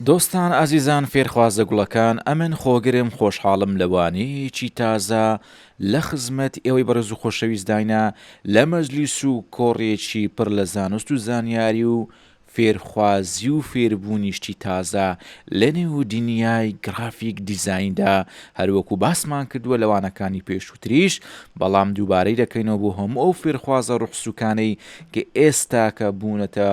دۆستان ئازیزان فێرخوازە گوڵەکان ئەمن خۆگرم خۆشحاڵم لە وانەیەکی تازە لە خزمەت ئێوەی بەڕێز و خۆشەویستداینە لە مەجلیس و کۆڕێکی پڕ لە زانست و زانیاری و فێرخوازی و فێربوونی شتی تازە لەنێو دنیای گرافیک دیزایندا هەروەکو باسمان کردووە لە وانەکانی پێشووتریش بەڵام دووبارەی دەکەینەوە بۆ هەموو ئەو فێرخوازە ڕوحسوکانەی کە ئێستاکە بوونەتە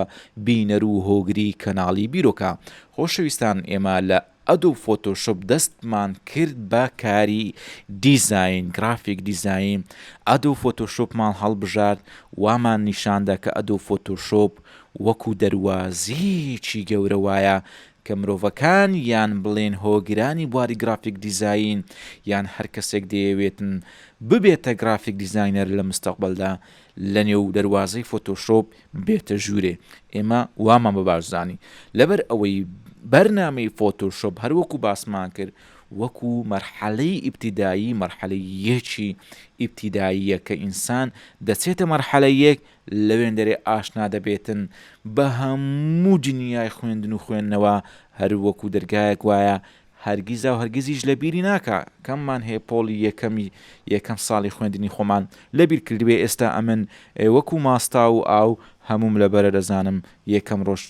بینەر و هۆگری کەناڵی بیرۆکە. خۆشەویستان ئێمە لە Adobe Photoshop دەستمان کرد بە کاری دیزاین، گرافیک دیزاین، Adobe Photoshop مان هەڵبژارد، وامان نیشاندا کە Adobe Photoshop وەکو دەروازیەکی گەورە وایە کە مرۆڤەکان یان بڵێن هۆگرانی بواری گرافیک دیزاین یان هەر کەسێک دەیەوێتن ببێتە گرافیک دیزاینەر لە مستەقبەلدا لەنێو دەروازەی فۆتۆشۆپ بێتە ژوورێ ئێمە وامان بە باش زانی لەبەر ئەوەی بەرنامەی فۆتۆشۆپ هەر وەکو باسمان کرد وەکو مەرحەلەی ئیبتیدایی مەرحەلەی یەکی ئیبتیداییە کە ئینسان دەچێتە مەرحەلە یەک لەوێندەرێ ئاشنا دەبێتن بە هەموو دنیای خوێندن و خوێندنەوە هەر وەکو دەرگایەک وایە هەرگیزاو هەرگیزیش لە بیری ناکا، کەممان هەیە پۆڵی یەکەمی یەکەم ساڵی خوێندنی خۆمان لە بیر کردبێ، ئێستا ئەمن وەکوو ماستاو و ئاو هەمووم لە بەرە دەزانم، یەکەم ڕۆژ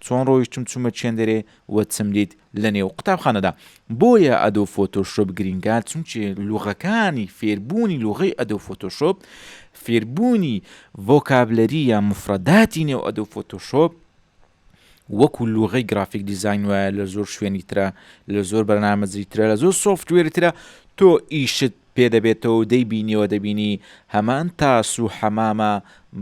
چۆن ڕۆیشتم چوومە چێندەرێ و چم دیت لە نێو قوتابخانەدا. بۆیە Adobe Photoshop گرینگە، چونکێ لوغەکانی فێربوونی لوغەی Adobe Photoshop، فێربوونی vocabulary یا موفرەداتی نێو Adobe Photoshop، وەکو لوغەی گرافیک دیزاین وایە لە زۆر شوێنی ترە لە زۆر بەرنامەجی ترە لە زۆر software ی ترە تۆ ئیشت پێ دەبێتەوە و دەیبینیەوە دەبینی هەمان تاس و حەمامە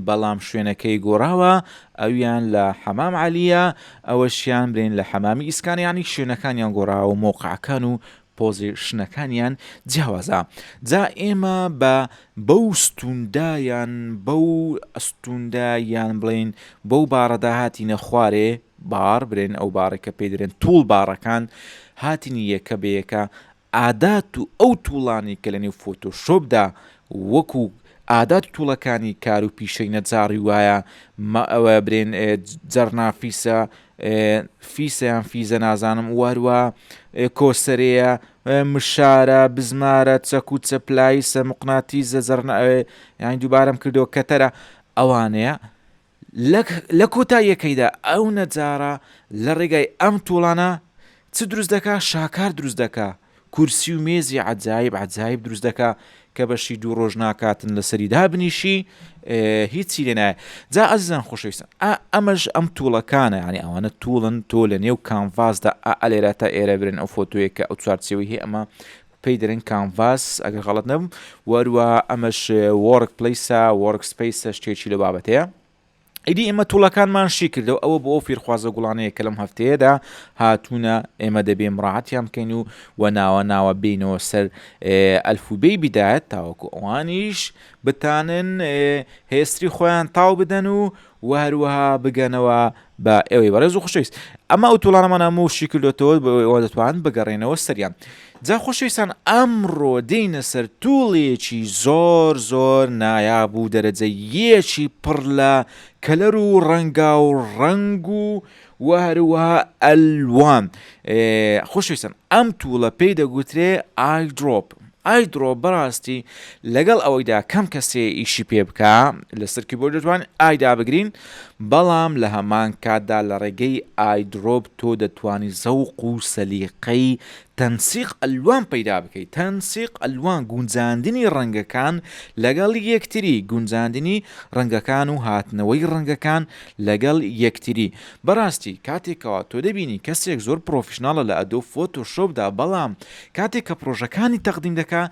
بەڵام شوێنەکەی گۆڕاوە ئەویان لە حەمام عەلیە ئەوەشیان برێن لە حەمامی ئیسکان یانی شوێنەکانیان گۆڕاوە و مەوقعەکان و position ەکانیان جیاوازە جا ئێمە بە بەو ستوندا یان بەو ئەستوندا یان بڵێین بەو باڕەدا هاتینە خوارێ باڕ برێن ئەو باڕێک کە پێی دەرێن toolbar ەکان هاتینی یەکە بە یەکە ئادات و ئەو tool انەی کە لە نێو فۆتۆشۆپدا وەکو ئادات و tool ەکانی کار و پیشەی نەجاڕی وایە ئەوە برێن جەرنافیسە فیسە یان فیزە نازانم و هەروە کۆسەرەیە مشارە بزمارە چەکوچە پلایسە مقناتیزە زەرنە یانی دووبارەم کردەوە کەتەرە ئەوانەیە لە کۆتاییەکەیدا ئەو نەجارە لە ڕێگای ئەم tool انە چ دروست دەکا شاکار دروست دەکا کورسی و مێزی عەجایب عەجایب دروست دەکا کە بەشی دوو ڕۆژ ناکاتن لەسەری دابنیشی هیچی لێ نایە جا ئازیزان خۆشەویستان ئا ئەمەش ئەم tool ەکانە یعنی ئەوانە tool ن تۆ لە نێو canvas دا ئا ئەلێرە تا ئێرە برن ئەو فۆتۆیە کە ئەو چوارچێوەی هەیە ئەمە پێی دەرێن canvas ئەگەر غەڵەت نەبم وەروە ئەمەش work place ە work space ە شتێکی لە بابەتەیە ئیدی ئێمە tool ەکانمان شی کردەوە ئەوە بۆ ئەو فیرخوازە گوڵانەیە کە لەم هەفتەیەدا هاتوونە ئێمە دەبێ مڕاعەتیان بکەین و و ناوە ناوە بینەوە سەر ئەلفوبێی بیدایەت تاوەکو ئەوانیش بتانن هێستری خۆیان تاو بدەن و و هەروەها بگەنەوە بە ئێوەی بەڕێز و خۆشەویست ئەمە ئەو tool انەمان هەموو شی کردوێتەوە بۆ ئێوە دەتوان بگەڕێنەوە سەریان جا خۆشەویستان ئەمڕۆ دێینە سەر tool ێکی زۆر زۆر نایاب و دەرەجە یەکی پڕ لە color و ڕەنگا و ڕەنگ و و هەروەها ئەلوان خۆشەویستان ئەم tool ە پێی دەگوترێ eyedrop eyedrop بەڕاستی لەگەڵ ئەوەیدا کەم کەسێ ئیشی پێ بکا لەسەر کیبۆرد دەتوانین ئای دابگرین بەڵام لە هەمان کاتدا لە ڕێگەی eyedrop تۆ دەتوانی زەوق و سەلیقەی تەنسیق ئەلوان پەیدا بکەی تەنسیق ئەلوان گونجاندنی ڕەنگەکان لەگەڵ یەکتری گونجاندنی ڕەنگەکان و هاتنەوەی ڕەنگەکان لەگەڵ یەکتری بەڕاستی کاتێک کەوا تۆ دەبینی کەسێک زۆر professional ە لە Adobe Photoshop دا بەڵام کاتێک کە پڕۆژەکانی تەقدیم دەکا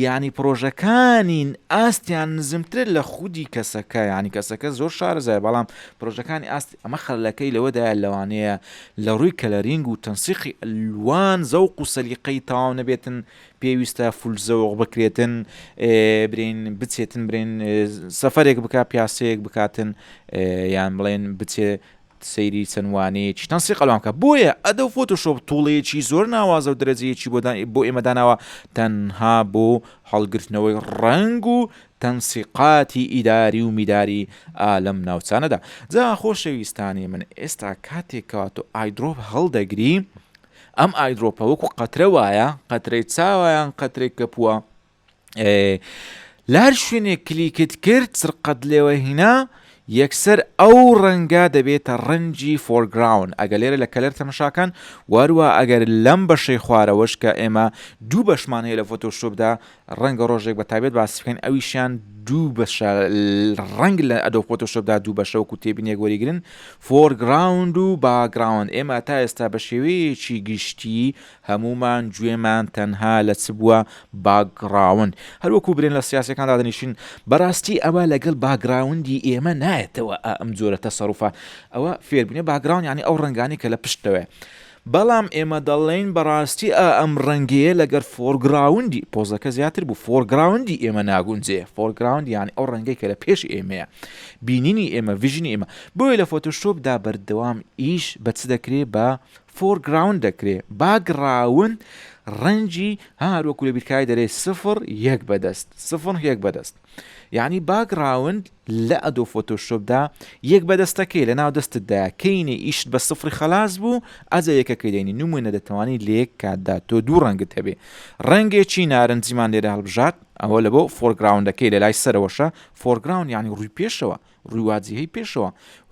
یانی پڕۆژەکانی ئاستیان نزمترە لە خودی کەسەکە یانی کەسەکە زۆر شارەزایە بەڵام پڕۆژەکانی ئاستی ئەمە خەلەکەی لەوەدایە لەوانەیە لە ڕووی coloring و تەنسیقی ئەلوان زەوق و سەلیقەی تەواو نەبێتن پێویستە فول زەوق بکرێتن برێن بچێتن برێن سەفەرێک بکا پیاسەیەک بکاتن یان بڵێن بچێ. سەیری چەند وانەیەکی تەنسیق ئەلوان بکە بۆیە ئەدەو فۆتۆشۆپ توڵەیەکی زۆر ناوازە و دەرەجەیەکی بۆ بۆ ئێمە داناوە تەنها بۆ هەڵگرتنەوەی ڕەنگ و تەنسیقاتی ئیداری و میداری ئا لەم ناوچانەدا جا خۆشەویستانی من ئێستا کاتێک کەوا تۆ eyedrop هەڵدەگری ئەم eyedrop ە وەکو قەترە وایە قەترەی چاوە یان قەترەی کەپووە لە هەر شوێنێک کلیکت کرد چرقەت لێوە هینا یەکسەر ئەو ڕەنگە دەبێتە ڕەنگی foreground ئەگەر لێرە لە color تەمەشاکان واروە ئەگەر لەم بەشەی خوارەوەش کە ئێمە دوو بەشمان هەیە لە فۆتۆشۆپدا ڕەنگە ڕۆژێک بە تایبەت باسی بکەین ئەویشیان دوو بەشە ڕەنگ لە ئەدۆب فۆتۆشۆپدا دوو بەشە وەکو تێبینێک وەریگرن foreground و background ئێمە تا ئێستا بە شێوەیەکی گشتی هەموومان گوێمان تەنها لە چ بووە background هەروەکو برێن لە سیاسەکان دادەنیشین بەڕاستی ئەوە لەگەڵ background ی ئێمە نایەتەوە ئەم جۆرە تەسەروفە ئەوە فێربوونە background یعنی ئەو ڕەنگانی کە لە پشتەوەیە بەڵام ئێمە دەڵێین بەڕاستی ئا ئەم ڕەنگەیە لەگەر foreground ی پۆزەکە زیاتر بوو foreground ی ئێمە ناگونجێ foreground یانی ئەو ڕەنگەی کە لە پێش ئێمەیە بینینی ئێمە vision ی ئێمە بۆیە لە فۆتۆشۆپدا بەردەوام ئیش بە چ دەکرێ بە foreground دەکرێ background ڕەنگی هەر وەکو لە بیرکاری دەرێ سفر یەک بەدەست سفر یەک بەدەست یعنی background لە ئەدۆب فۆتۆشۆپدا یەک بە دەستەکەی لە ناو دەستتدایە کەینێ ئیشت بە سفری خەلاس بوو ئەجا یەکەکەی دەینی نمونە دەتوانی لە یەک کاتدا تۆ دوو ڕەنگت هەبێ ڕەنگێکی نارنجیمان لێرە هەڵبژارد ئەوە لە بۆ foreground ەکەی لە لای سەرەوەشە foreground یعنی ڕووی پێشەوە ڕووی واجیهەی پێشەوە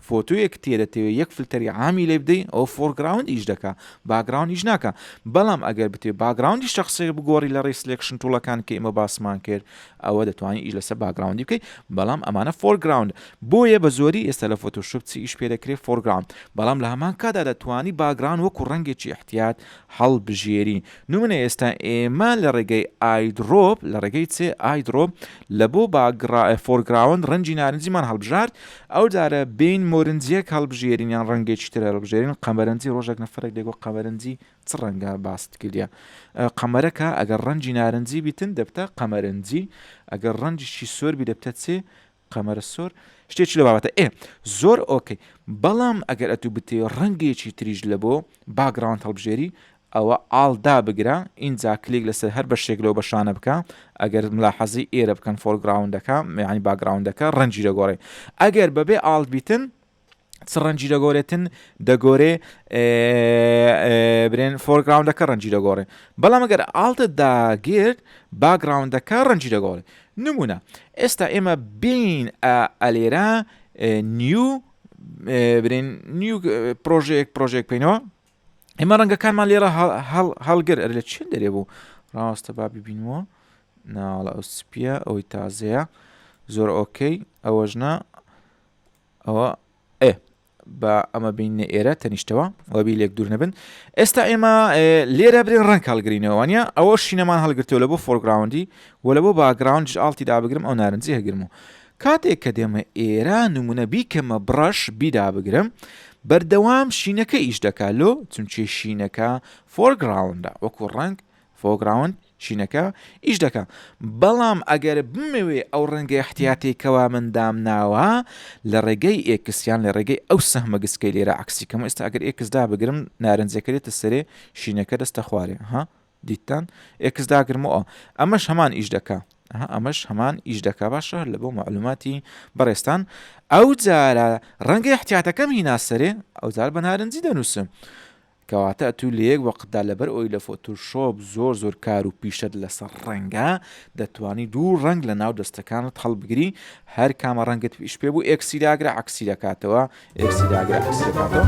فۆتۆیەک تێ دەتەوێ یەک فلتەری عامی لێ بدەی ئەوە foreground ئیش دەکا background ئیش ناکا بەڵام ئەگەر بتێ background ی شخصێک بگۆڕی لە ڕێی selection tool ەکان کە ئێمە باسمان کرد ئەوە دەتوانی ئیش لەسەر background ی بکەیت بەڵام ئەمانە foreground بۆیە بە زۆری ئێستا لە فۆتۆشۆپ چی ئیش پێ دەکرێت foreground بەڵام لە هەمان کادا دەتوانی background وەکو ڕەنگێکی احتیاط هەڵبژێری نمونە ئێستا ئێمە لە ڕێگەی eyedrop لە ڕێگەی چێ eyedrop لە بۆ باگرا foreground ڕەنگی نارنجیمان هەڵبژارد ئەو جارە بین مۆرنجیەک هەڵبژێرین یان ڕەنگێکی تر هەڵبژێرین قەمەرنجی ڕۆژێک نەفرێک دەگۆ قەمەرنجی چ ڕەنگە باست کردە قەمەرەکە ئەگەر ڕەنگی نارنجی بیتن دەبتە قەمەرنجی ئەگەر ڕەنگیشی سۆر بی دەبتە چێ قەمەرە سۆر شتێکی لە بابەتە ئێ زۆر okay بەڵام ئەگەر ئەتو بتێ ڕەنگێکی تریش لە بۆ background هەڵبژێری ئەوە Alt دابگرە ئینجا کلیک لەسەر هەر بەشێک لەو بەشانە بکە ئەگەر ملاحەزەی ئێرە بکەن foreground ەکە یعنی background ەکە ڕەنگی دەگۆڕێ ئەگەر بەبێ Alt بیتن چ ڕەنگی دەگۆرێتن دەگۆرێ برێن foreground ەکە ڕەنگی دەگۆڕێ بەڵام ئەگەر Alt ت داگرت background ەکە ڕەنگی دەگۆڕێ نمونە ئێستا ئێمە بین ئەلێرە new برێن new پرۆژەیەک پرۆژێک بکەینەوە ئێمە ڕەنگەکانمان لێرە هەڵگر ئەر لە چێن دەرێ بوو ڕاستە با ببینەوە ناوەڵە ئەو سپیە ئەوەی تازەیە زۆر okay ئەوەش نا ئەوە ئێ با ئەمە بینە ئێرە تەنیشتەوە وەبی لێک دوور نەبن ئێستا ئێمە لێرە برێن ڕەنگ هەڵگرینەوە وانە ئەوە شینەمان هەڵگرتەوە لە بۆ foreground ی و لە بۆ background Alt ی دابگرم ئەو نارنجی هەگرم و کاتێک کە دێمە ئێرە نمونە بیکەمە brush ی دابگرم بەردەوام شینەکە ئیش دەکا لۆ چونچێ شینەکە foreground ە وەکو ڕەنگ foreground شینەکە ئیش دەکا بەڵام ئەگەر بمەوێ ئەو ڕەنگە احتیاتی کەوا من دامناوە لە ڕێگەی X یان لە ڕێگەی ئەو سەهمە گسکەی لێرە عکسی کەم ئێستا ئەگەر X دابگرم نارنجەکە دێتە سەرێ شینەکە دەستە خوارێ ها دیتتان X داگرمەوە ئەمەش هەمان ئیش دەکا ئەمەش هەمان ئیش دەکا باشە لە بۆ معلوماتی بەڕێستان ئەو جارە ڕەنگە احتیاتەکەم هینا سەرێ ئەو جار بە نارنجی دەنووسم کەواتە ئەتوو لە یەک وەقتدا لەبەر ئەوی لە فۆتۆشۆپ زۆر زۆر کار و پیشەت لەسەر ڕەنگە دەتوانی دوو ڕەنگ لە ناو دەستەکانت هەڵبگری هەر کامە ڕەنگت پیش پێ بوو X ی داگرە عکسی دەکاتەوە X ی داگرە عکسی دەکاتەوە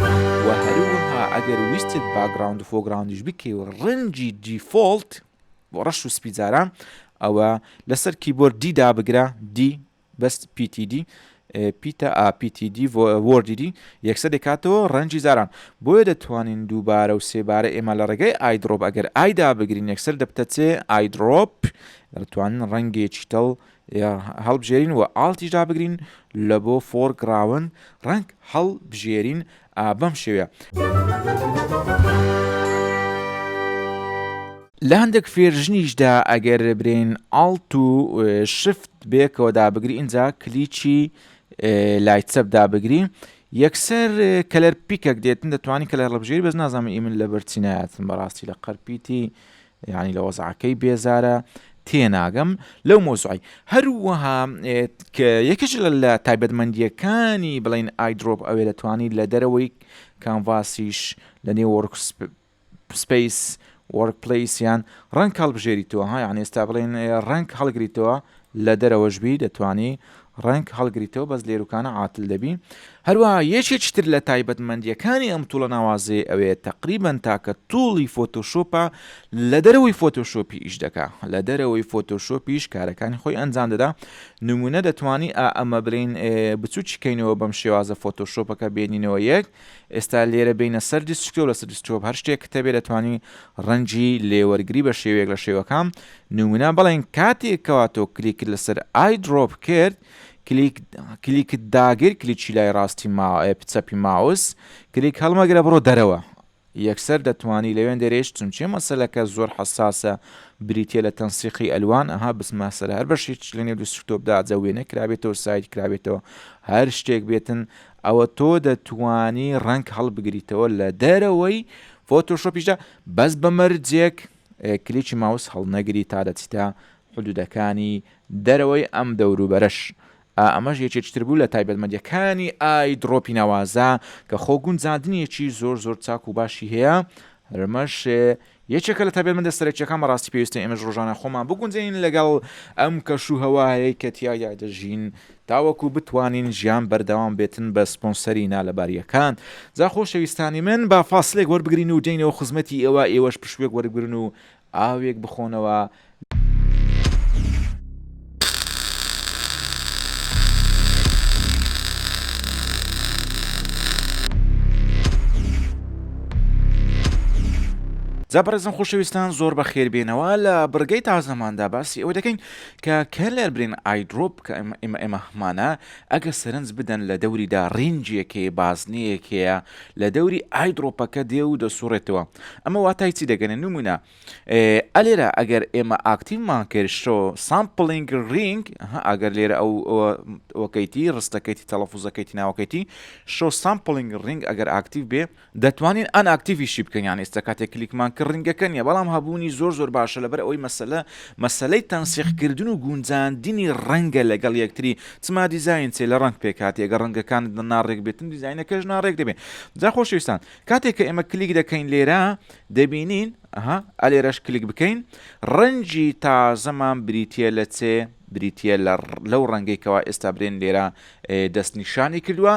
و هەروەها ئەگەر ویستت background و foreground یش بکەی و ڕەنگی default بۆ ڕەش و سپی جاران ئەوە لەسەر کیبۆرد D دابگرە D بەس PTD پیتە ئا PTD وۆردی دی یەکسەر دەکاتەوە ڕەنگی جاران بۆیە دەتوانین دووبارە و سێبارە ئێمە لە ڕێگەی eyedrop ئەگەر I دابگرین یەکسەر دەبتە چێ eyedrop دەتوانین ڕەنگێکی تەڵ هەڵبژێرین و Alt یش دابگرین لە بۆ foreground ڕەنگ هەڵبژێرین بەم شێوەیە. لە هەندێک version یشدا ئەگەر برێن Alt و Shift بێکەوە دابگری ئینجا کلیکی لای چەپ دابگری. یەکسەر color pick ەک دێتن دەتوانی color هەڵبژێری بەس نازانم ئی من لەبەر چی نایەتن بەڕاستی لە قەرپیتی یعنی لە وەزعەکەی بێزارە تێناگەم لەو مۆزوعی هەروەها یەکێک لە تایبەتمەندیەکانی بڵین eyedrop ئەوێ دەتوانی لە دەرەوەی canvas یش لە نێو workspace workplace یان ڕەنگ هەڵبژێریتەوە ها یعنی ئێستا بڵێن ڕەنگ هەڵگریتەوە لە دەرەوەش بی دەتوانی ڕەنگ هەڵگریتەوە بەس لێروکانە عاتل دەبی هەروە یەکێکی تر لە تایبەتمەندیەکانی ئەم tool ە ناوازەیە ئەوەیە تقریبا تاکە tool ی فۆتۆشۆپە لە دەرەوەی فۆتۆشۆپی ئیش دەکا لە دەرەوەی فۆتۆشۆپیش کارەکانی خۆی ئەنجام دەدا نمونە دەتوانی ئا ئەمە بلین بچوکی کەینەوە بەم شێوازە فۆتۆشۆپەکە بێنینەوە یەک ئێستا لێرە بینە سەر desktop لەسەر desktop هەر شتێک کتەبێ دەتوانی ڕەنگی لێوەرگری بە شێوەیەک لە شێوەکان نمونە بڵێن کاتێک کەوا تۆ کلیکت لەسەر eyedrop کرد کلیک کلیکت داگر کلیکی لای ڕاستی ما چەپی ماوس کلیک هەڵمەگرە بڕۆ دەرەوە یەکسەر دەتوانی لەوێندەرێش چونچێ مەسەلەکە زۆر حەساسە بریتیە لە تەنسیقی ئەلوان ئەها بچمە سەر هەر بەشێک لە نێو desktop دا جا وێنە کرابێتەوە site کرابێتەوە هەر شتێک بێتن ئەوە تۆ دەتوانی ڕەنگ هەڵبگریتەوە لە دەرەوەی فۆتۆشۆپیشدا بەس بە مەرجێک کلیکی ماوس هەڵنەگری تا دەچیتە حدودەکانی دەرەوەی ئەم دەوروبەرەش ئا ئەمەش یەکێکی تر بوو لە تایبەتمەندیەکانی eyedrop ی ناوازە کە خۆ گونجاندنێکی زۆر زۆر چاک و باشی هەیە هەرمەش یەکێکە لە تایبەتمەندە سەرەکیەکان بەڕاستی پێویستە ئێمەش ڕۆژانە خۆمان بگونجێنین لەگەڵ ئەم کەش و هەوایەی کە تیایا دەژین تاوەکو بتوانین ژیان بەردەوام بێتن بە سپۆنسەری نالەباریەکان جا خۆشەویستانی من با فاسلێک وەربگرین و دێینەوە خزمەتی ئێوە ئێوەش پشوێک وەربگرن و ئاوێک بخۆنەوە. جا بەڕێزم خۆشەویستان زۆر بەخێر بێنەوە لە بڕگەی تازەماندا باسی ئەوە دەکەین کە color برین eyedrop کە ئێمە ئێمە هەمانە ئەگە سەرنج بدەن لە دەوریدا ring ێک هەیە بازنەیەک هەیە لە دەوری eyedrop ەکە دێ و دەسوڕێتەوە ئەمە واتای چی دەگەنێ نمونە ئەلێرە ئەگەر ئێمە active مان کرد show sampling ring ئەگەر لێرە ئەو ئەوەکەیتی ڕستەکەیتی تەڵەفوزەکەیتی ناوەکەیتی show sampling ring ئەگەر active بێ دەتوانین unactive یشی بکەین یان ئێستا کاتێک کلیکمان کرد ring ەکە نیە بەڵام هەبوونی زۆر زۆر باشە لەبەر ئەوەی مەسەلە مەسەلەی تەنسیق کردن و گونجاندنی ڕەنگە لەگەڵ یەکتری چما دیزاین چێ لە ڕەنگ پێکهاتیە گەر ڕەنگەکانت ناڕێک بێتن دیزاینەکەش ناڕێک دەبێت جا خۆشەویستان کاتێک کە ئێمە کلیک دەکەین لێرە دەبینین ئەها ئەلێرەش کلیک بکەین ڕەنگی تازەمان بریتە لە چێ بریتە لە لەو ڕەنگەی کەوا ئێستا برێن لێرە دەستنیشانی کردووە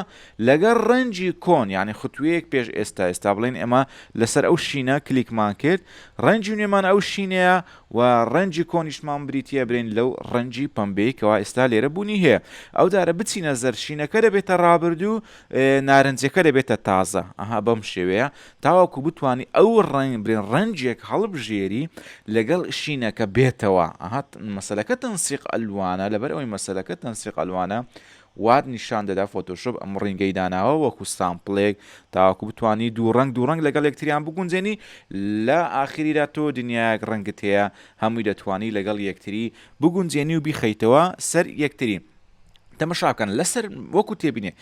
لەگەڵ ڕەنگی کۆن یعنی ختوەیەک پێش ئێستا ئێستا بڵێن ئێمە لەسەر ئەو شینە کلیکمان کرد ڕەنگی نوێمان ئەو شینەیە و ڕەنگی کۆنیشمان بریتە برێن لەو ڕەنگی پەمبەی کەوا ئێستا لێرە بوونی هەیە ئەو جارە بچینە زەر شینەکە دەبێتە ڕابردوو نارنجەکە دەبێتە تازە ئەها بەم شێوەیە تاوەکو بتوانی ئەو ڕەنگ برێن ڕەنگێک هەڵبژێری لەگەڵ شینەکە بێتەوە ئەها مەسەلەکە تەنسیق ئەلوانە لەبەر ئەوەی مەسەلەکە تەنسیق ئەلوانە وات نیشان دەدا فۆتۆشۆپ ئەم ring ەی داناوە وەکو sample ێک تاوەکو بتوانی دوو ڕەنگ دوو ڕەنگ لەگەڵ یەکتریان بگونجێنی لە ئاخریدا تۆ دنیایەک ڕەنگت هەیە هەمووی دەتوانی لەگەڵ یەکتری بگونجێنی و بیخەیتەوە سەر یەکتری. تەمەشا بکەن لەسەر وەکو تێبینێ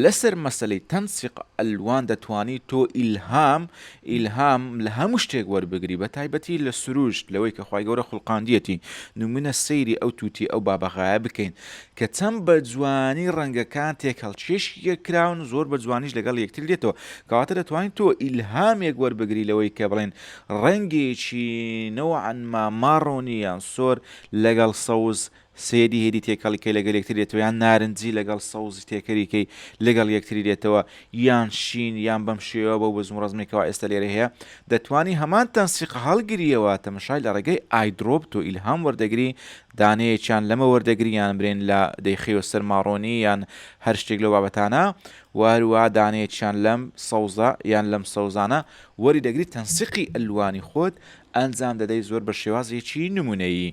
لەسەر مەسەلەی تەنسیق ئەلوان دەتوانی تۆ ئیلهام ئیلهام لە هەموو شتێک وەربگری بە تایبەتی لە سروشت لەوەی کە خوای گەورە خوڵقاندیەتی نمونە سەیری ئەو توتی ئەو بابەغایە بکەین کە چەند بە جوانی ڕەنگەکان تێکهەڵکێشی یەک کراون زۆر بە جوانیش لەگەڵ یەکتر دێتەوە کەواتە دەتوانین تۆ ئیلهامێک وەربگری لەوەی کە بڵێن ڕەنگێکی نەوعەن ما ماڕۆنی یان سۆر لەگەڵ سەوز سێدی هێدی تێکەڵی کەی لەگەل یەکتری دێتەوە یان نارنجی لەگەڵ سەوزی تێکەری کەی لەگەڵ یەکتری دێتەوە یان شین یان بەم شێوە بەو بەزم و ڕەزمەی کەوا ئێستا لێرە هەیە دەتوانی هەمان تەنسیق هەڵگریەوە تەمەشای لە ڕێگەی eyedrop تۆ ئیلهام وەردەگری دانەیەکیان لەمە وەردەگری یان برێن لە دەیخەیەوە سەر ماڕۆنی یان هەر شتێک لەو بابەتانە و هەروەها دانەیەکیان لەم سەوزە یان لەم سەوزانە وەری دەگری تەنسیقی ئەلوانی خۆت ئەنجام دەدەی زۆر بە شێوازێکی نمونەیی.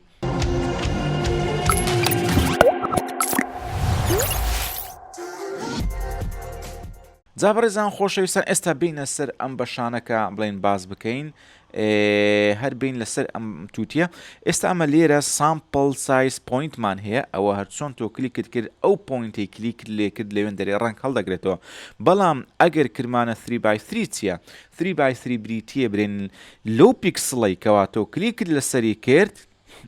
جا بەڕێزان خۆشەویستان ئێستا بینە سەر ئەم بەشانە کە بڵێن باس بکەین. هەر بین لەسەر ئەم تووتیە ئێستا ئەمە لێرە sample size point مان هەیە ئەوە هەرچۆن تۆ کلیکت کرد ئەو point ەی کلیکت لێ کرد لەوێن دەرێ ڕەنگ هەڵدەگرێتەوە بەڵام ئەگەر کرمانە 3 by 3 چییە 3 by 3 بریتە برێن لەو پیکسڵەی کەوا تۆ کلیکت لەسەری کرد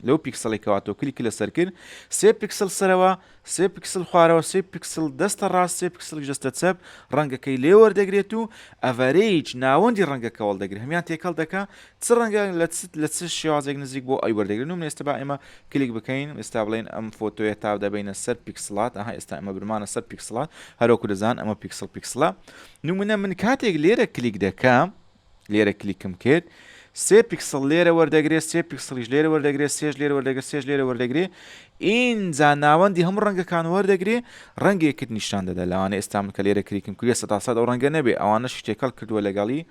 لەو پیکسڵی کەوا تۆ کلیکی لەسەر کرد سێ پیکسل سەرەوە سێ پیکسل خوارەوە سێ پیکسل دەستە ڕاست سێ پیکسڵیش دەستە چەپ ڕەنگەکەی لێ وەردەگرێت و average ناوەندی ڕەنگەکە وەڵدەگرێت هەمان تێکەڵ دەکا چ ڕەنگە لە چ لە چ شێوازێک نزیک بۆ ئەی وەردەگرن و من ئێستا با ئێمە کلیک بکەین ئێستا بڵێن ئەم فۆتۆیە تا دەبینە سەر پیکسڵات ئەها ئێستا ئەمە برمانە سەر پیکسڵات هەروەکو دەزان ئەمە پیکسڵ پیکسڵە نمونە من کاتێک لێرە کلیک دەکەم لێرە کلیکم کرد سێ پیکسڵ لێرە وەردەگرێ سێ پیکسڵیش لێرە وەردەگرێ سێش لێرە وەردەگرێ سێش لێرە وەردەگرێ ئینجا ناوەندی هەموو ڕەنگەکان وەردەگرێ ڕەنگێکت نیشان دەدا لەوانە ئێستا من کە لێرە کلیکم کردە سەدا سەد ئەو ڕەنگە نەبێ ئەوانەش تێکەڵ کردووە لەگەڵی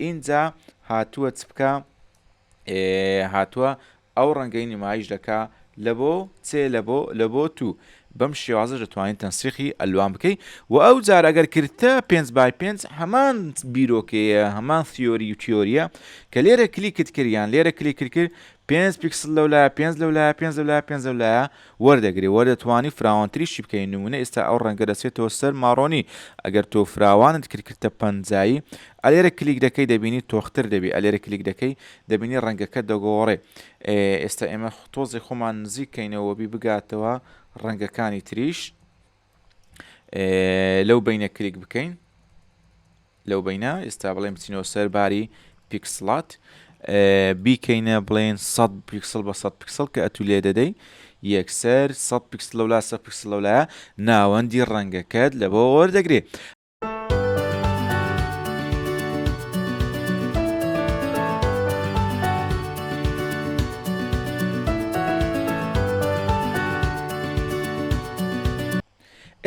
ئینجا هاتووە چ بکە هاتووە ئەو ڕەنگەی نمایش دەکا لە بۆ چێ لە بۆ لە بۆ تو بەم شێوازەش دەتوانین تەنسیقی ئەلوان بکەی و ئەو جار ئەگەر کردتە پێنج by پێنج هەمان بیرۆکەیە هەمان theory و تیۆریە کە لێرە کلیکت کرد یان لێرە کلیکت کرد پێنج پیکسل لەولایە پێنج لەولایە پێنج لەولایە پێنج لەولایە وەردەگری وە دەتوانی فراوانتریشی بکەی نمونە ئێستا ئەو ڕەنگە دەچێتەوە سەر maroon ی ئەگەر تۆ فراوانت کرد کردتە پەنجایی ئەلێرە کلیک دەکەی دەبینی تۆختر دەبی ئەلێرە کلیک دەکەی دەبینی ڕەنگەکە دەگۆڕێ ئێستا ئێمە تۆزێ خۆمان نزیک کەینەوە بی بگاتەوە ڕەنگەکانی تریش لەو بینە کلیک بکەین لەو بینە ئێستا بڵێن بچینەوە سەر باری پیکسڵات بیکەینە بڵێن 100 پیکسل بە 100 پیکسل کە ئەتو لێ دەدەی یەکسەر 100 پیکسل لەولا 100 پیکسل لەولایە ناوەندی ڕەنگەکەت لە بۆ وەردەگرێ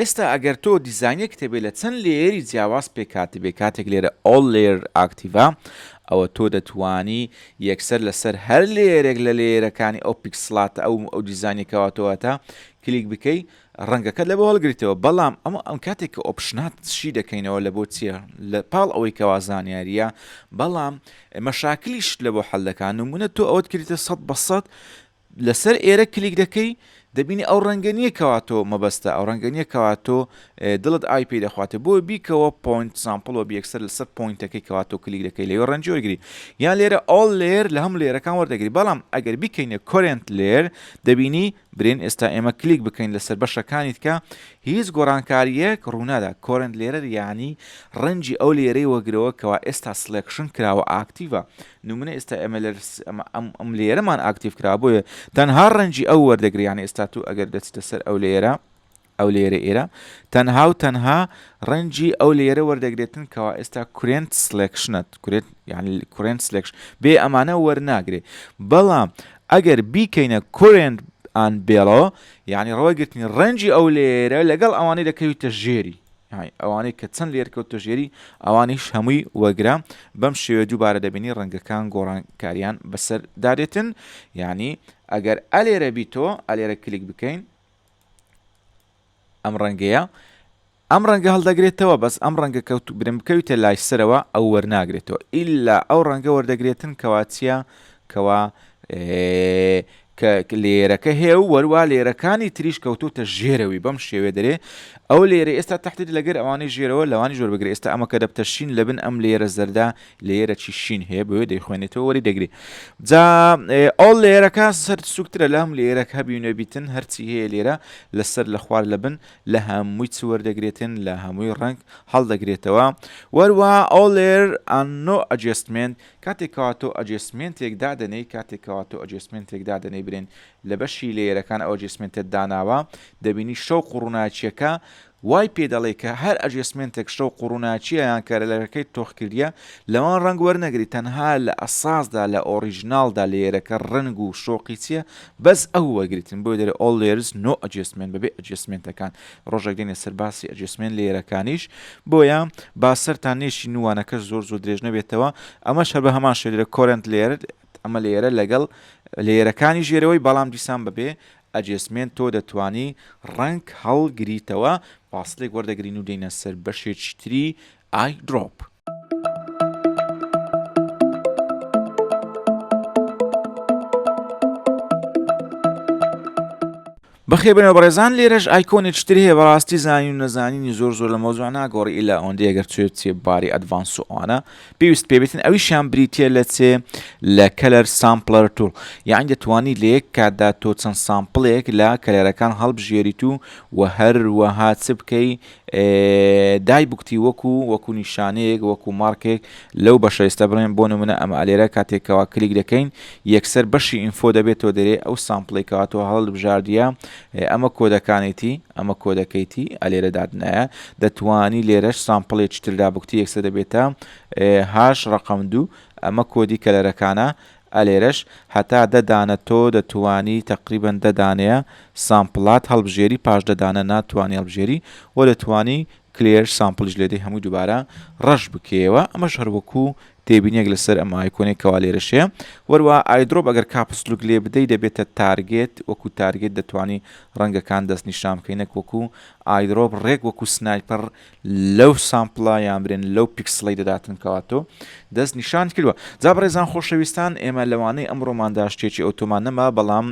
ئێستا ئەگەر تۆ دیزاینێکت هەبێ لە چەند layer ی جیاواز پێکهاتبێ کاتێک لێرە all layer active ە ئەوە تۆ دەتوانی یەکسەر لەسەر هەر layer ێک لە layer ەکانی ئەو پیکسڵاتە ئەو ئەو دیزاینی کەوا تۆ کلیک بکەی ڕەنگەکەت لەبۆ هەڵگریتەوە بەڵام ئەمە ئەم کاتێک کە option ات شی دەکەینەوە لە بۆ چییە لە پاڵ ئەوەی کەوا زانیاریە بەڵام مەشاکلیشت لە بۆ حەل دەکات نمونە تۆ ئەوەت کردیتە سەد بە سەد لەسەر ئێرە کلیک دەکەی دەبینی ئەو ڕەنگە نییە کەوا تۆ مەبەستە ئەو ڕەنگە نییە کەوا تۆ دڵت ئای پێی دەخواتێ بۆ بیکەوە point sample وە بیەکسەر لەسەر point ەکەی کەوا تۆ کلیک دەکەی لەوێ ڕەنگی وەرگری یان لێرە all layer لە هەموو layer ەکان وەردەگری بەڵام ئەگەر بیکەینە current layer دەبینی برێن ئێستا ئێمە کلیک بکەین لەسەر بەشەکانی تکە هیچ گۆڕانکارییەک ڕوونادا current layer یانی ڕەنگی ئەو layer ەی وەگرەوە کەوا ئێستا selection کراوە active ە نمونە ئێستا ئێمە لە ئەم ئەم layer ەمان active کرا بۆیە تەنها ڕەنگی ئەو وەردەگری یانی ئێستا تو ئەگەر دەچیتە سەر ئەو layer ە ئەو layer ە ئێرە تەنها و تەنها ڕەنگی ئەو layer ە وەردەگرێتن کەوا ئێستا current selection ەت current یعنی current selection بێ ئەمانە وەرناگرێ بەڵام ئەگەر بیکەینە current and below یعنی ڕەوەگرتنی ڕەنگی ئەو layer ە لەگەڵ ئەوانەی دەکەویتە ژێری ئەوانەی کە چەند layer کەوتە ژێری ئەوانیش هەمووی وەگرە بەم شێوە دووبارە دەبینی ڕەنگەکان گۆڕانکاریان بەسەر دادێتن یعنی ئەگەر ئەلێرە بیتۆ ئەلێرە کلیک بکەین ئەم ڕەنگەیە ئەم ڕەنگە هەڵدەگرێتەوە بەس ئەم ڕەنگە کەوت برم بکەویتە لای سەرەوە ئەو وەرناگرێتەوە ئیلا ئەو ڕەنگە وەردەگرێتن کەوا چییە کەوا کە layer ەکە هەیە و وەروا layer ەکانی تریش کەوتوتە ژێرەوەی بەم شێوێ دەرێ ئەو layer ە ئێستا تحدید لەگەر ئەوانەی ژێرەوە لەوانی ژۆر بگرێ ئێستا ئەمە کە دەبتە شین لەبن ئەم layer ە زەردە layer ەکی شین هەیە بۆیە دەیخوێنێتەوە وەری دەگری جا all layer ەکە سەر سوکترە لە هەم layer ەک هەبی و نەبیتن هەرچی هەیە لێرە لەسەر لە خوار لە بن لە هەمووی چ وەردەگرێتن لە هەمووی ڕەنگ هەڵدەگرێتەوە وەروە all layer and no adjustment کاتێک کەوا تۆ adjustment ێک دادەنێی کاتێک کەوا تۆ adjustment ێک دادەنێی برێن لە بەشی layer ەکان ئەو adjustment ەت داناوە دەبینی شەوق و ڕووناکیەکە وای پێ دەڵێی کە هەر adjustment ێک شەوق و ڕووناکیە یان color ەکەی تۆخ کردیە لەوان ڕەنگ وەرنەگری تەنها لە ئەساسدا لە original دا layer ەکە ڕەنگ و شۆقی چیە بەس ئەو وەرگریتن بۆیە دەرێ all layers no adjustment بەبێ adjustment ەکان ڕۆژێک دێنە سەر باسی adjustment layer ەکانیش بۆیە با سەرتان نێشین و وانەکەش زۆر زۆر درێژ نەبێتەوە ئەمەش هەر بە هەمان شێوە دەرێ current layer ئەمە layer ە لەگەڵ layer ەکانی ژێرەوەی بەڵام دیسان بەبێ adjustment تۆ دەتوانی ڕەنگ هەڵگریتەوە فاسڵێک وەردەگرین و دێینە سەر بەشێکی تری ئای درۆپ. بەخێربێنەوە بەڕێزان لێرەش icon ێکی تر هەیە بەڕاستی زانین و نەزانینی زۆر زۆر لە مەوزوع ناگۆڕی ئیلا ئەوەندەی ئەگەر چێ چێ باری advance و ئەوانە پێویست پێ بێتن ئەویشیان بریتە لە چێ لە color sampler tool یعنی دەتوانی لە یەک کاتدا تۆ چەند sample ێک لە color ەکان هەڵبژێریت و و هەروەها چ بکەی دای بکتی وەکو وەکو نیشانەیەک وەکو مارکێک لەو بەشە ئێستا بڵێن بۆ نمونە ئەمە ئەلێرە کاتێک کەوا کلیک دەکەین یەکسەر بەشی info دەبێتەوە دەرێ ئەو sample ی کەوا تۆ هەڵبژاردیە ئەمە کۆدەکانێتی ئەمە کۆدەکەیتی ئەلێرە دادنایە دەتوانی لێرەش sample ێکی تردا بکتی یەکسەر دەبێتە hash ڕقم دوو ئەمە کۆدی color ەکانە ئەلێرەش هەتا دە دانە تۆ دەتوانی تەقریبەن دە دانەیە sample ات هەڵبژێری پاش دە دانە ناتوانی هەڵبژێری وە دەتوانی clear sample یش لێدەی هەمووی دووبارە ڕەش بکەیەوە ئەمەش هەر وەکو تێبینیەک لەسەر ئەم icon ێک کەوا لێرەش هەیە وەروا eyedrop ئەگەر caps lock لێ بدەی دەبێتە target وەکو target دەتوانی ڕەنگەکان دەست نیشان بکەی نەک وەکو eyedrop ڕێک وەکو sniper لەو sample ە یان برێن لەو پیکسڵەی دەداتن کەوا تۆ دەست نیشانت کردوە جا بەڕێزان خۆشەویستان ئێمە لەوانەی ئەمڕۆماندا شتێکی ئەوتۆمان نەما بەڵام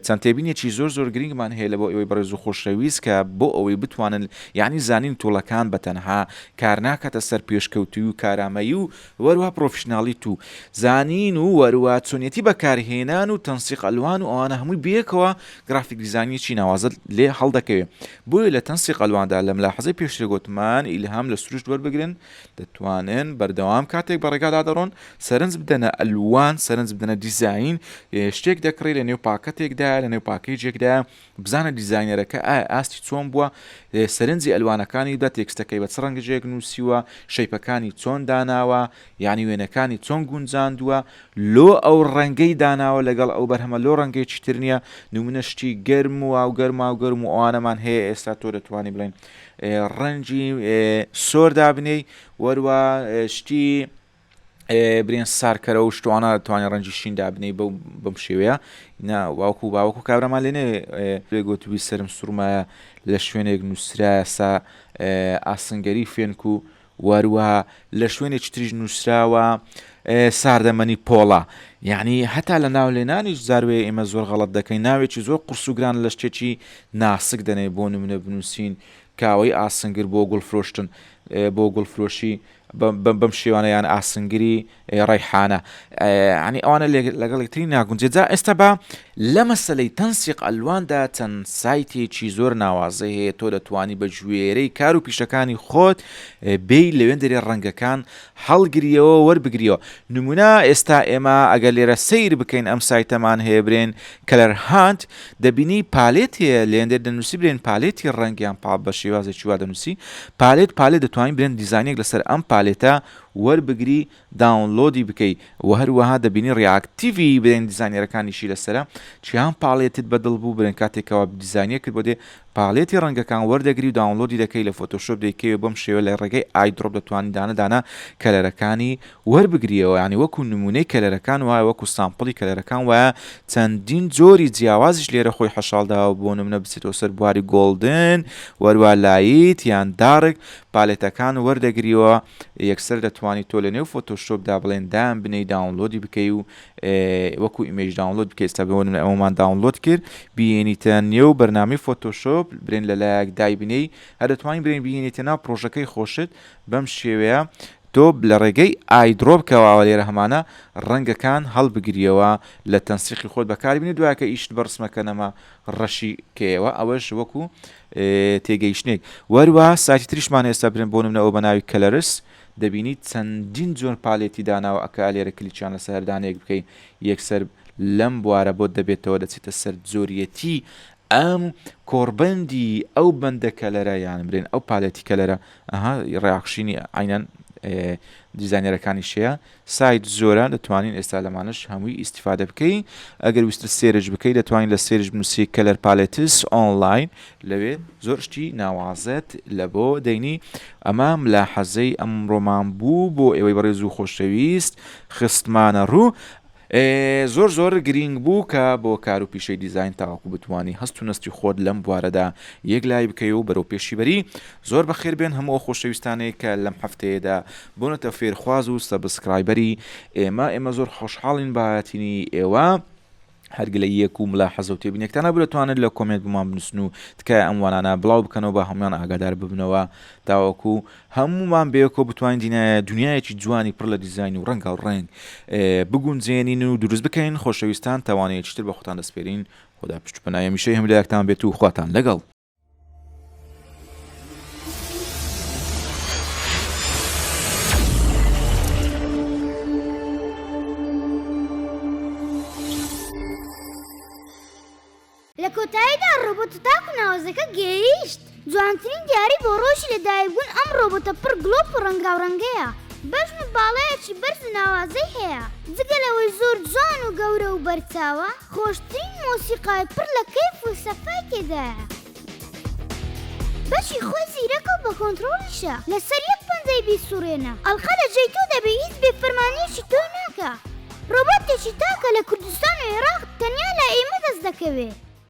چەند تێبینێکی زۆر زۆر گرنگمان هەیە لە بۆ ئێوەی بەڕێز و خۆشەویست کە بۆ ئەوەی بتوانن یعنی زانین tool ەکان بە تەنها کار ناکاتە سەر پێشکەوتوی و کارامەیی و وەروها professional یت و زانین و وەروە چۆنیەتی بەکارهێنان و تەنسیق ئەلوان و ئەوانە هەمووی بەیەکەوە گرافیک دیزاینێکی ناوازەت لێ هەڵدەکەوێ بۆیە لە تەنسیق ئەلواندا لە ملاحەزەی پێشتر گۆتمان ئیلهام لە سروشت وەربگرن دەتوانن بەردەوام کاتێک بە ڕێگادا دەڕۆن سەرنج بدەنە ئەلوان سەرنج بدەنە دیزاین شتێک دەکڕی لە نێو پاکەتێکدا لە نێو package ێکدا بزانە دیزاینەرەکە ئایا ئاستی چۆن بووە، سەرنجی ئەلوانەکانی بدە، تێکستەکەی بە چ ڕەنگێک نووسیوە، shape ەکانی چۆن داناوە، یانی وێنەکانی چۆن گونجاندووە، لۆ ئەو ڕەنگەی داناوە لەگەڵ ئەو بەرهەمە لۆ ڕەنگێکی تر نییە، نمونە شتی گەرم و ئاوگەرم ئاوگەرم و ئەوانەمان هەیە ئێستا تۆ دەتوانی بڵێن ڕەنگی سۆر دابنێی وەروە شتی برێن سارکەرە و شتوانە توانێت ڕەنگی شین دابنەی بەو بەم شێوەیە نا واوکو باوەکو کابرامان لێ نێ گوتبی سرم سوڕمایە لە شوێنێک نووسرایە سا ئاسنگەری فێنک و واروەها لە شوێنێکی تریش نووسراوە ساردەمەنی پۆڵا یعنی هەتا لە ناو لێنانیش زاروێ ئێمە زۆر غەڵت دەکەین ناوێکی زۆر قرس و گران لە شتێکی ناسک دەنێ بۆ نمونە بنووسین کاوەی ئاسنگر بۆ گوڵ فرۆشتن بۆ گوڵفرۆشی بەم شێوانە یان ئاسنگری ڕەیحانە ینی ئەوانە لەگەڵ یەکتری ناگونجێت جا ئێستا بە لە مەسلەی تەنسیق ئەلواندا چەند سایتێکی زۆر ناوازەی هەیە تۆ دەتوانی بە گوێرەی کار و پیشەکانی خۆت بێی لەوێن دەرێ ڕەنگەکان هەڵگریەوە وەربگریەوە نمونە ئێستا ئێمە ئەگەر لێرە سەیر بکەین ئەم سایتەمان هەیە برێن Color Hunt دەبینی palette هەیە لێندێ دەنووسی برێن palette ی ڕەنگ یان پاڵ بە شێوازێکی وا دەنووسی palette palette دەتوانین برێن دیزاینێک لەسەر ئەم palette ە وەربگری download ی بکەی و هەروەها دەبینی reactive ی برێن دیزاینەرەکانیشی لەسەرە چیان palette ت بەدڵ بوو برێن کاتێکەوە دیزاینە کرد بۆ دێ palette ی ڕەنگەکان وەردەگری و download ی دەکەی لە فۆتۆشۆپ دەیکەی و بەم شێوە لە ڕێگەی eyedrop دەتوانی دانە دانە color ەکانی وەربگریەوە یانی وەکو نمونەی color ەکان وایە وەکو sample ی color ەکان وایە چەندین جۆری جیاوازیش لێرە خۆی حەشاڵداوە بۆ نمونە بچێتەوە سەر بواری golden وەروا light یان dark palette ەکان وەردەگریەوە یەکسەر دەتوانی تۆ لە نێو فۆتۆشۆپدا بڵێن دایان بنێی download ی بکەی و وەکو image download بکەی ئێستا بۆ نمونە ئەومان download کرد بیێنیتە نێو بەرنامەی فۆتۆشۆپ برێن لەلایەک دایبنێی هەر دەتوانین برێن بیێنیتە ناو پرۆژەکەی خۆشت بەم شێوەیە تۆ لە ڕێگەی eyedrop کەواوە لێرە هەمانە ڕەنگەکان هەڵبگریەوە لە تەنسیقی خۆت بەکاری بینی دوایەکە ئیشت بە ڕسمەکە نەما ڕەشی کەیەوە ئەوەش وەکو تێگەیشتنێک وەروە سایتی تریشمان ئێستا برێن بۆ نمونە ئەو بە ناوی Coolors دەبینی چەندین جۆر palette ی داناوە ئەکا لێرە کلیکیان لەسەر هەر دانەیەک بکەی یەکسەر لەم بوارە بۆت دەبێتەوە دەچێتە سەر جۆریەتی ئەم کۆڕبەندی ئەو بەندە color ە یان برێن ئەو palette ی color ە ئەها reaction ی عینەن دیزاینەرەکانیش هەیە سایت زۆرە دەتوانین ئێستا لەمانەش هەمووی ئیستیفادە بکەین ئەگەر ویستت search بکەی دەتوانین لە search بنووسی color palettes online لەوێ زۆر شتی ناوازەت لە بۆ دەینی ئەمە ملاحەزەی ئەمڕۆمان بوو بۆ ئێوەی بەڕێز و خۆشەویست خستمانە ڕوو زۆر زۆر گرینگ بوو کە بۆ کار و پیشەی دیزاین تاوەکو بتوانی هەست و نەستی خۆت لەم بوارەدا یەکلایی بکەی و بەرەو پێشی بەری. زۆر بەخێر بێن هەموو ئەو خۆشەویستانەی کە لەم هەفتەیەدا بوونەتە فێرخواز و subscriber ی ئێمە، ئێمە زۆر خۆشحاڵین بە هاتنی ئێوە. هەر گلەییەک و ملاحەزە و تێبینێکتان هەبوو دەتوانن لە comment بۆمان بنووسن و تکایە ئەم وانانە بڵاو بکەنەوە با هەمووان ئاگادار ببنەوە تاوەکو هەموومان بەیەکەوە بتوانین دینایە دنیایەکی جوانی پڕ لە دیزاین و ڕەنگاو ڕەنگ بگونجێنین و دروست بکەین خۆشەویستان تاوانەیەکی تر بە خۆتان دەسپێرین خودا پشت و پەنای هەمیشەی هەموو لایەکتان بێت و خواتان لەگەڵ. لە کۆتاییدا ڕۆبۆتە تاک و ناوازەکە گەیشت. جوانترین دیاری بۆ ڕۆژی لەدایکبوون ئەم ڕۆبۆتە پڕ گڵۆپ و ڕەنگاوڕەنگەیە. بەژن و باڵایەکی بەرز و ناوازەی هەیە. جگە لەوەی زۆر جوان و گەورە و بەرچاوە، خۆشترین مۆسیقای پڕ لە کەیف و سەفای تێدایە. بەشی خۆی زیرەکە و بە کۆنتڕۆڵیشە. لەسەر یەک پەنجەی بیسوڕێنە. ئەڵقە لە جێی تۆ دەبێ هیچ بێفەرمانییەکی تۆ ناکا. ڕۆبۆتێکی تاکە لە کوردستان و عێراق تەنیا لای ئێمە دەست دەکەوێ.